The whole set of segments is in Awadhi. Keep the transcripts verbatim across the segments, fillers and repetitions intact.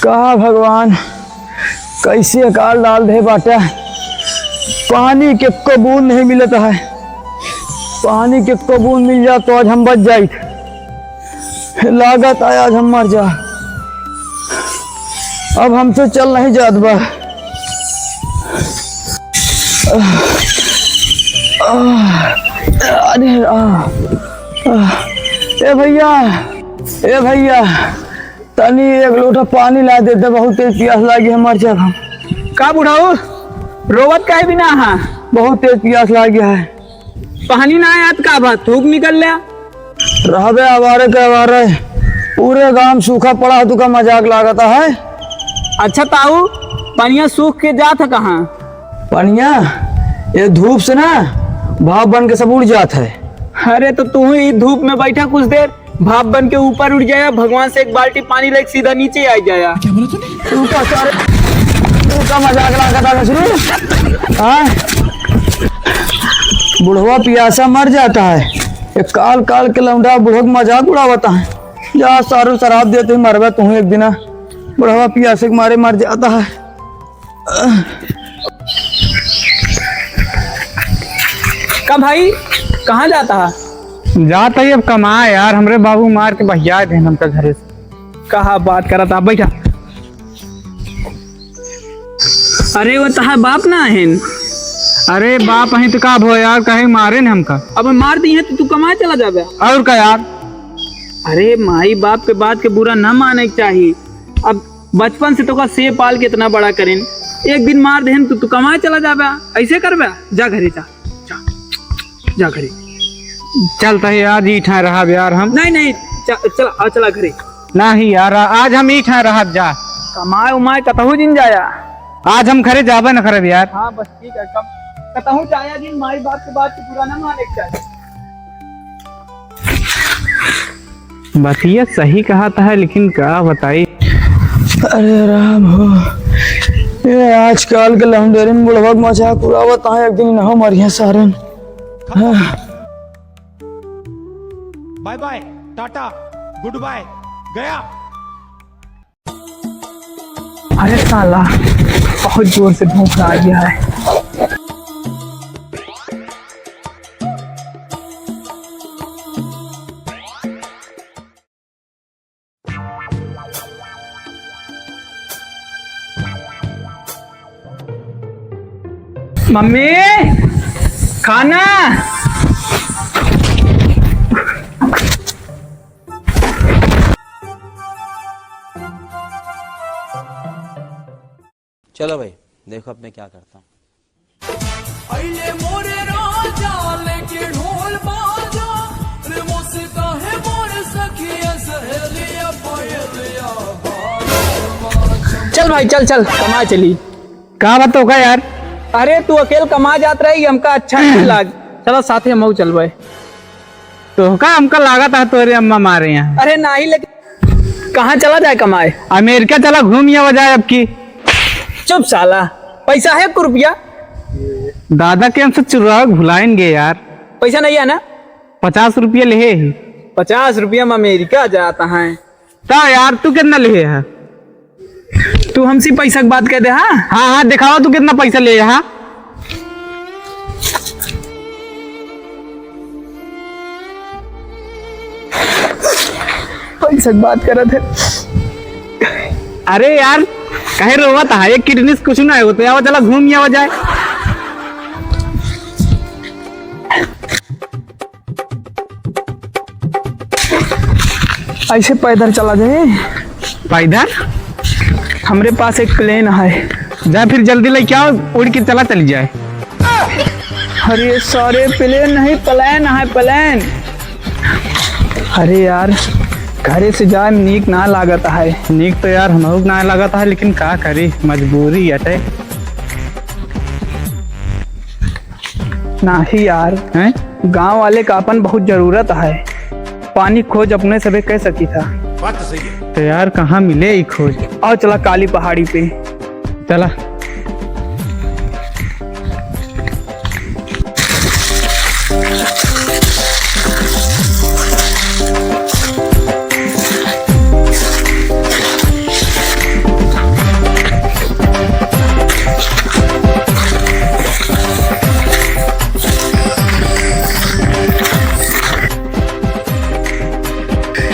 का भगवान, कैसे अकाल डाल दे बाटा। पानी के एको बूंद नहीं मिलत है। पानी के एको बूंद मिल जात तो आज हम बच जाइत। लागत है आज हम मर जा। अब हमसे चल नहीं जात बा। अरे, आ, आ, ए भैया, ए भैया, तनी एक लोटा पानी ला देते, बहुत तेज पियास लागी है, मर जाब हम। का बुढ़ऊ, रोवत काहे बिना हा? बहुत तेज पियास लागी है। पानी ना आया त का बात, थूक निकल ल्या। रहबे आवारे के आवारे, पूरे गांव सूखा पड़ा है, तुका मजाक लागत है। अच्छा ताऊ, पनिया सूख के जात है कहाँ? पनिया ये धूप से ना भाप बन के सब उड़ जात है। अरे तो तू ही धूप में बैठा कुछ देर, भाप बन के ऊपर उड़ जाया, भगवान से एक बाल्टी पानी लेके सीधा नीचे आ जाया। क्या बोला तूने? तू का सारे, तू का मजाक लागत है शुरू? हाँ? बुढ़वा पियासा मर जाता है। ये काल काल के लौंडा बुढ़वा के मजाक उड़ावता है। जा सारू, शराब देते ही मरबे तू एक दिना। बुढ़वा पियासे के मारे मर जाता है। का भाई, कहाँ जाता है? जाता ही अब कमाए यार, हमरे बाबू मार के बहिया देन हमका घरे से। कहा बात करत आप, बैठा। अरे वो तहार बाप ना है। अरे बाप है तो का भो यार, कहे मारे न हमका। अब मार दी है तो तू कमाए चला जाबे। और का यार? अरे माई बाप के बात के बुरा ना माने के चाही। अब बचपन से तोका से पाल के इतना बड़ा करेन, एक दिन मार देहन तो तू कमाए चला जाबे, ऐसे करबे? जा घरे जा, जा, जा घरे। चलता है आज ई ठाए रहब यार हम। नहीं, नहीं, च-, चला, आ, चला घरे। नहीं यार, आज हम ई ठाए रहब जा। कमाए उमाए कतहू जिन जाया। आज हम घरे जाबे न करब यार। हाँ, बस ठीक है, कम, कतहू जाया जिन, माई बाप के बात के बुरा ना माने के चाही। बतिया सही कहत है, लेकिन का बताई। अरे राम हो, ये आजकल के लौंडेरिन बुढ़वा के मजाक उड़ावत है, एक दिन इनहू मरिया सारन। हाँ। Bye bye, tata, goodbye, गया। अरे साला, बहुत जोर से भूख लग गया है। मम्मी, खाना। चलो भाई, देखो अब मैं क्या करता हूँ। अइले मोरे राजा लेके ढोल बाजा, रे मुस्काहे मोर सखिया सहेलिया पायलिया बाजा। चल भाई, चल, चल, कमाए चली। का बात होगा यार? अरे, तू अकेल कमाए जात रही, हमका अच्छा नहीं लाग। चलो साथे हमहू चलबे। तोहका हमका लागत है तोरे अम्मा मारे हैं। अरे नाही, लेकिन कहाँ चला जाए कमाए? अमेरिका चला घूम आवा जाए अब की। चुप साला, पैसा है को रुपया? दादा के हमसे चुरावे के भुलाइन गए यार। पैसा नहीं है ना? पचास रुपया लेहे ही। पचास रुपया में अमेरिका जाता है। ता यार, तू कितना लेहे है? तू हमसे पैसा के बात कह दे, हाँ? हाँ, हाँ, दिखावा तू कितना पैसा लेहे है। पैसा के बात करत है। अरे यार, काहे रोवत है? एक किडनी से कुछ ना होते, आवा चला घूम आवा जाए। ऐसे पैदल चला जाए। पैदल? हमरे पास एक प्लेन है। जा फिर जल्दी लेके आओ, उड़ के चला चली जाए। अरे सारे, प्लेन नहीं, प्लेन है, प्लेन। अरे यार, घरे से जाए में नीक ना लागत है। नीक तो यार हमहू के ना लागत है, लेकिन का करी, मजबूरी अटे। नाही यार, हैं? गांव वाले का अपन बहुत जरूरत है। पानी खोज अपने सबे कह सकी था। बात तो सही है। तो यार, कहाँ मिले ई खोज? आओ चला काली पहाड़ी पे। चला।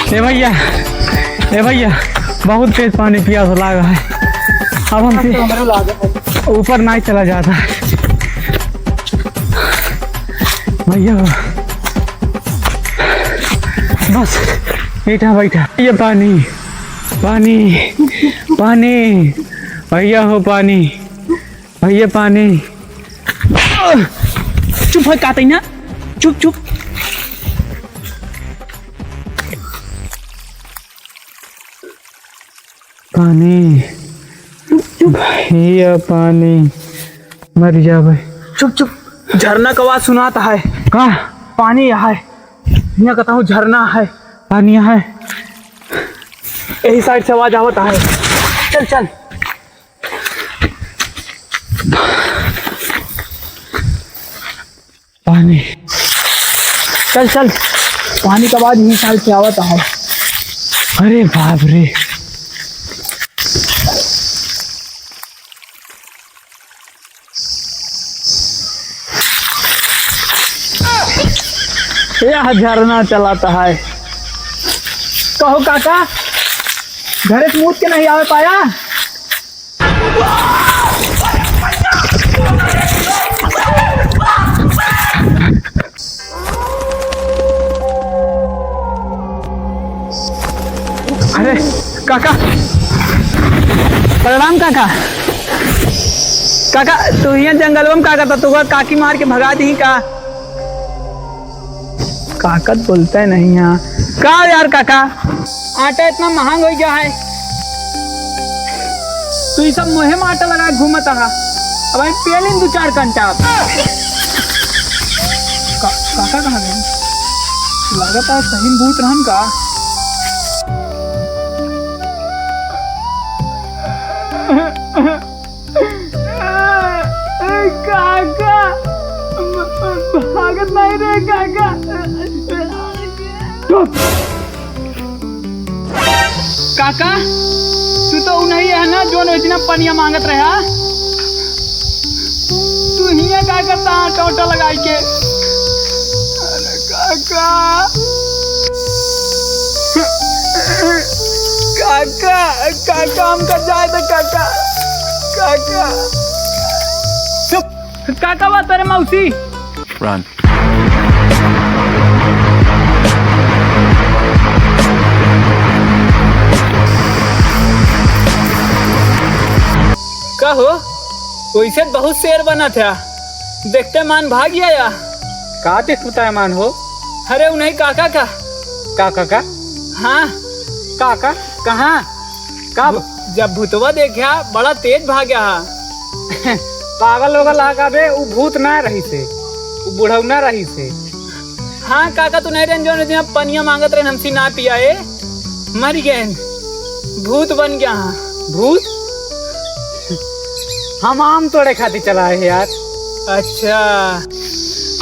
ए भैया, ए भैया, बहुत तेज पानी पियास लागा है। अब हमसे ऊपर नाहीं चला जाता है। भैया, बस, बैठा, बैठा। ये पानी, पानी, पानी, भैया हो पानी, भैया पानी। चुप है, कहते ही ना, चुप, चुप। पानी, भैया पानी, मर जाबे। चुप, चुप, झरना का आवाज सुनाता है। का? पानी यहाँ है, यहाँ कहता हूँ झरना है। पानी यहाँ है। यही side से आवाज आवता है। चल, चल। पानी। चल, चल। पानी का आवाज यही side से आवता है। अरे बाप रे। यह झरना चलाता है। कहो काका, घरे से मूत के नहीं आवे पाया? अरे काका, प्रणाम काका। काका, तू हियाँ जंगलवा में का करता? तू काकी मार के भगा दी का? काका तो बोलता ही नहीं यहाँ। का यार काका, आटा इतना महंग हो गया है, तू ये सब मुँहे में आटा लगा घूमत आहा। अब हम पेलिन दू चार कंटा। का-, काका कहाँ गए? लागत है सही में भूत रहन का। काका, भागत नहीं रे काका। चुप। काका, तू तो उ नहीं है ना, जोन इतना पनिया मांगत रहा। तू हियाँ का करता है टोटो लगाई के? अरे काका। काका, काका, हमका जाए दे काका। काका। चुप। काका बा तेरे मौसी। Run। का हो, वैसे बहुत शेर बना था, देखते मान भाग गया या? का देखता है मान हो? अरे, उन्हीं काका का। का, का, का? हाँ। का, का? कहाँ? कब? जब भूतवा देखा, बड़ा तेज भाग्या हा। पागल होगल हा का बे, उ भूत ना रही से, उ बुढ़ौना रही से। हाँ काका, तू नहीं रहन, जौन दिन पनिया मांगत रहन, हमसे ना पियाए, मर गए, भूत बन गया। हाँ। भूत? हम आम तोड़े खातिर चला है यार। अच्छा,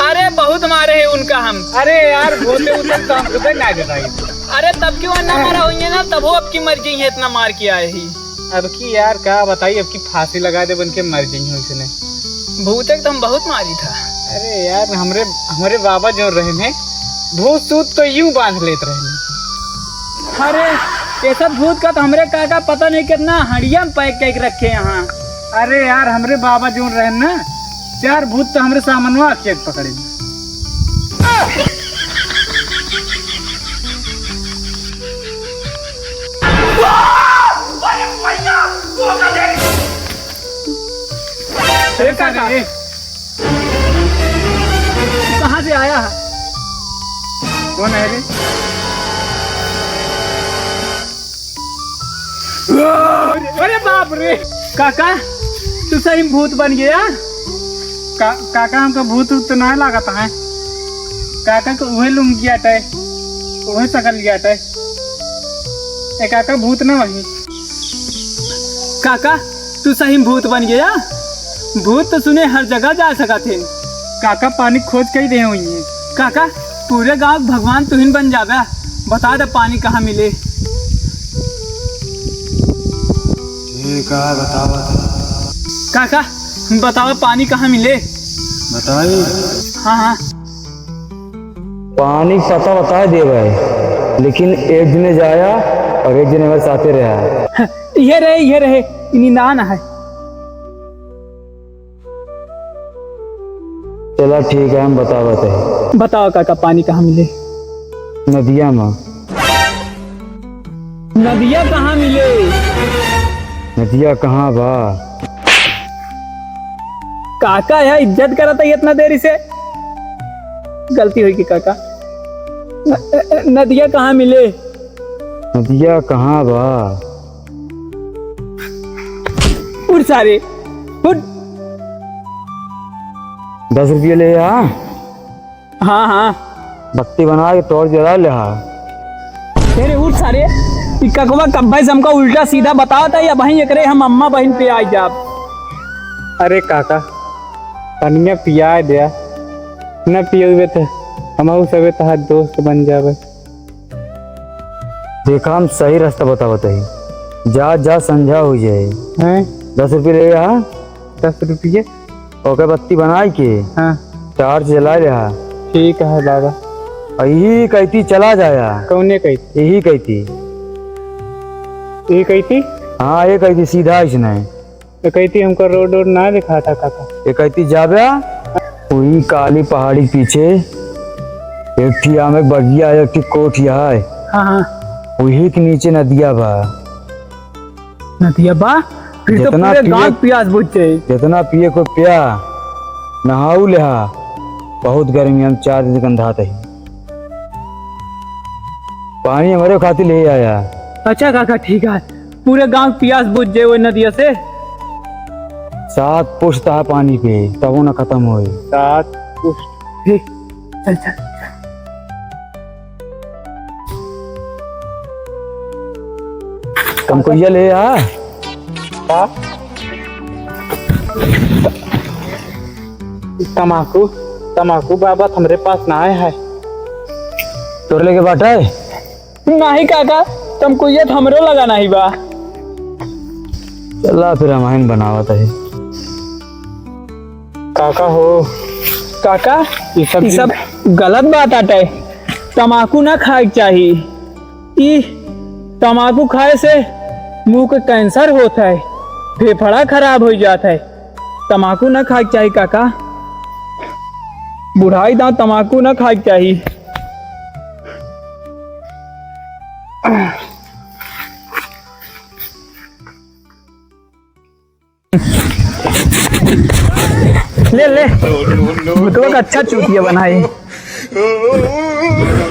अरे बहुत मारे है उनका हम। अरे यार, भूते उतल तो हम खुदे ना बताई। अरे तब क्यों ना मारा हुई है ना, तब वो अब की मर गई है, इतना मार के आए ही। अब की यार का बताई, अब की फांसी लगा दे बन के मर गई हो इसने। भूते के तो हम बहुत मारी था। अरे यार, हमरे, हमरे बाबा जो रहे हैं, भूत सूत तो यूं बांध लेत रहे। अरे, ये सब भूत का तो हमरे काका पता नहीं कितना हड़िया में पैक करके रखे यहाँ। अरे यार, हमरे बाबा जो रहे ना, चार भूत तो हमरे सामनवा के पकड़े। अरे काका, अरे। तू कहाँ से आया है? कौन है रे? अरे बाप रे! काका, तू सही में भूत बन गया? का-, काका, हमका भूत उत तो ना लागत है। काका को उहे लुंगी आटे, उहे सकल लिया आटे। ए काका, भूत ना वही। काका, तू सही में भूत बन गया? भूत तो सुने हर जगह जा सकत है। काका, पानी खोज कई दे हुई है। काका, पूरे गांव के भगवान तुहिन बन जाबे। बता दे पानी कहाँ मिले। ठीक है, बतावा था। काका, बतावा पानी कहाँ मिले? बताई? हाँ, हाँ। पानी पता बता दे भाई। लेकिन एक जने जाया और एक जने हमारे साथे रहा। ये रहे, ये रहे, इन्हीं नान है। चला ठीक है, हम बतावत है। बतावा काका, पानी कहाँ मिले? नदिया में। नदिया कहाँ मिले? नदिया कहाँ बा? काका, यह इज्जत करत है इतना देरी से। गलती होई कि काका। न-, नदिया कहाँ मिले? नदिया कहाँ बा? उठ सारे, उठ। दस रुपये ले आ। हाँ, हाँ। बत्ती बना के torch जला ले हा। अरे उठ सारे, ई ककवा कब्बे से हमका उल्टा सीधा बतावत है, या वहीं एकरे हम अम्मा बहिन पे आई जाब। अरे काका, पनिया पिया द्या, न पियबे त हमहू सबे तहार दोस्त बन जाबे। देखा, हम सही रास्ता बतावत हई। जा, जा, संझा हो जाए। हैं? दस रुपये ले आ। दस रुपये? ओकर बत्ती बनाई के हाँ। Torch जला ले आ। ठीक है बाबा। और यही कहती चला जाया। कौने कहती? यही कहती। यही कहती? हाँ, ये कहती सीधा इसने। तो कहती, "हमका road वोड ना दिखाता काका।" ये कहती, "जाबे वही काली पहाड़ी के पीछे एक ठी आम के बगिया है, एक ठी कोठिया है। हाँ, हाँ। वही के नीचे नदिया बा।" नदिया बा? फिर तो जितना पूरे गाँव पिए, पियास बुझ जाए। जितना पिए को पिया, नहाऊ लेहा। बहुत गर्मी, हम चार दिन के अंधात ही। पानी हमरे खातिर ले आया। अच्छा काका, ठीक है। पूरे गाँव पियास बुझ जाए वो नदिया से। सात पुश्त है पानी पे, तबो न खत्म होए। सात पुश्त। हे, चल, चल, चल। तमकुइया ले आ। का? तमाकू, तमाकू बाबा हमरे पास ना आए है। तोर लेके बाटा है? नाही काका, तमकुइया त हमरो लगा नाही बा। चला फिर हम आइन बनावत है। काका हो। काका, ई सब ई सब गलत बात आटे। तमाकू ना खाए के चाही। ई तमाकू खाए से मुंह के cancer होत है, फेफड़ा खराब हो जात है। तमाकू ना खाए के चाही काका। बुढ़ाई दांत तमाकू ना खाए के चाही। ले, ले। भूतवा का अच्छा चूतिया बनाई।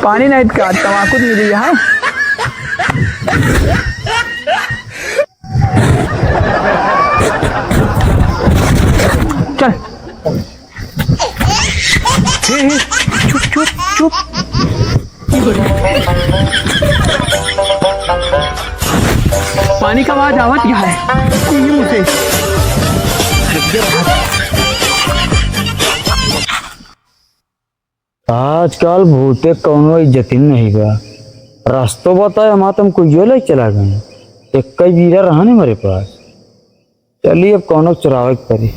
पानी नहीं का, तमाकू मिली है। चल। हे, हे, चुप, चुप, चुप। पानी का आवाज आवत क्या है? यही मुझे। आजकल भूते कौनो इज्जतिन नहीं बा। रस्तो बताए, हम तमकुइयो ले चला गए। एक कई बीरा रहा नहीं हमारे पास। चलिए, अब कौनो चुरावे के पड़ी।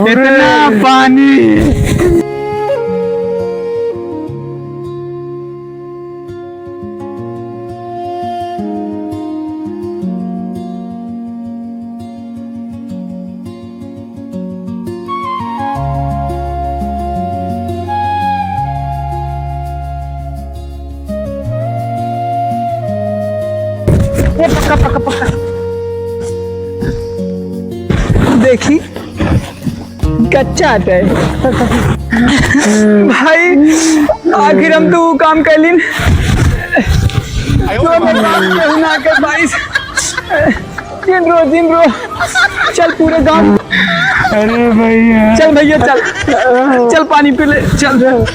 इतना पानी। ए, पक्का, पक्का, पक्का। देखी, कच्चा आटा है। भाई, आखिर हम तो वो काम कर लीन। तो मैं बाप के हूँ ना कर पाइस। जिन रो, जिन रो। चल पूरे गांव। अरे भैया। चल भैया, चल। चल पानी पी ले, चल।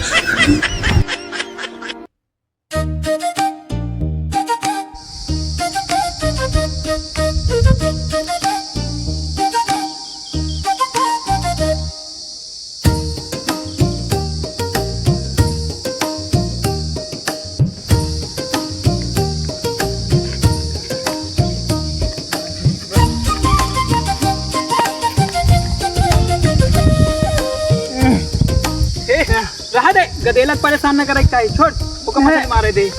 रहा दे, गदेलक परेशान न करे के चाही। छोड़, ओकर नहीं। मछली मारे दे।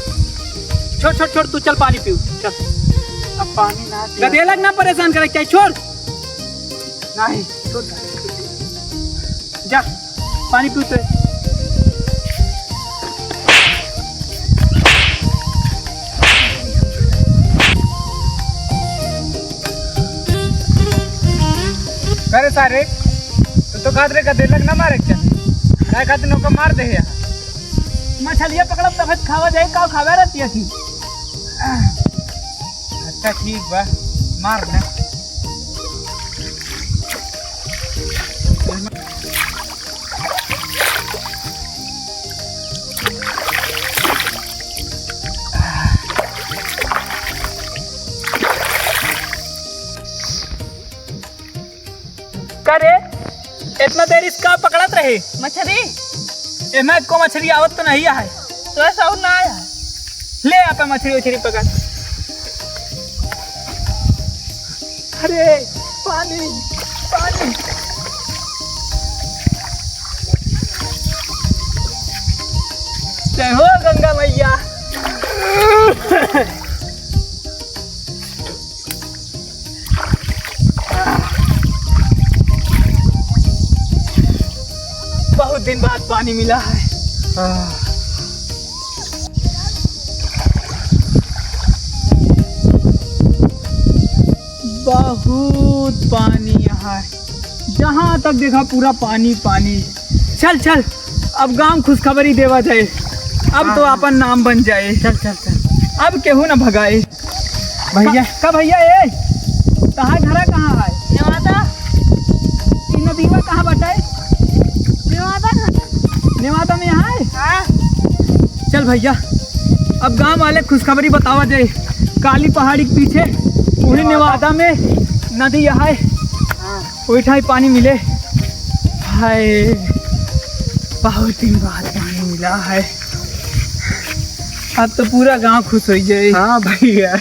छोड़, छोड़, छोड़, तू चल पानी पीऊ, चल। अब पानी ना पिया। गदेलक ना परेशान करे के चाही, छोड़। नहीं, छोड़। जा, पानी पीऊ तो। अरे सारे, तू तो कहत रहे गदेलक ना मारे के चाही। काय खातिर ओका मार दे यार। मछलिया पकड़ब तब खावा जाए, का खावे रहती है थी। अच्छा ठीक बा, मार ना। का रे, इतना देर इसका पकड़त रहे? मछरी। एमे को मछरी आवत तो नहीं है। तो ऐसा और ना आया। ले आप मछरी उछरी पकड़। अरे, पानी, पानी। जय हो गंगा मैया। बहुत दिन बाद पानी मिला है। बहुत पानी यहाँ है, जहाँ तक देखा पूरा पानी पानी। चल चल, अब गांव खुशखबरी देवा जाए, अब तो हाँ। आपन नाम बन जाए। चल चल चल। अब केहू ना भगाए। भैया। का, का भैया ए? तहार घरा कहाँ है? नेवादा। ई नदीवा कहाँ बाटे? नेवादा घाट। नेवादा में है? हाँ। चल भैया, अब गांव वाले खुशखबरी बतावा जाए। काली पहाड़ी के पीछे वही नेवादा। नेवादा में नदी है। हाँ। वही ठाई पानी मिले। हाय, बहुत दिन बाद पानी मिला है। अब तो पूरा गांव खुश हो जाए। हाँ भैया।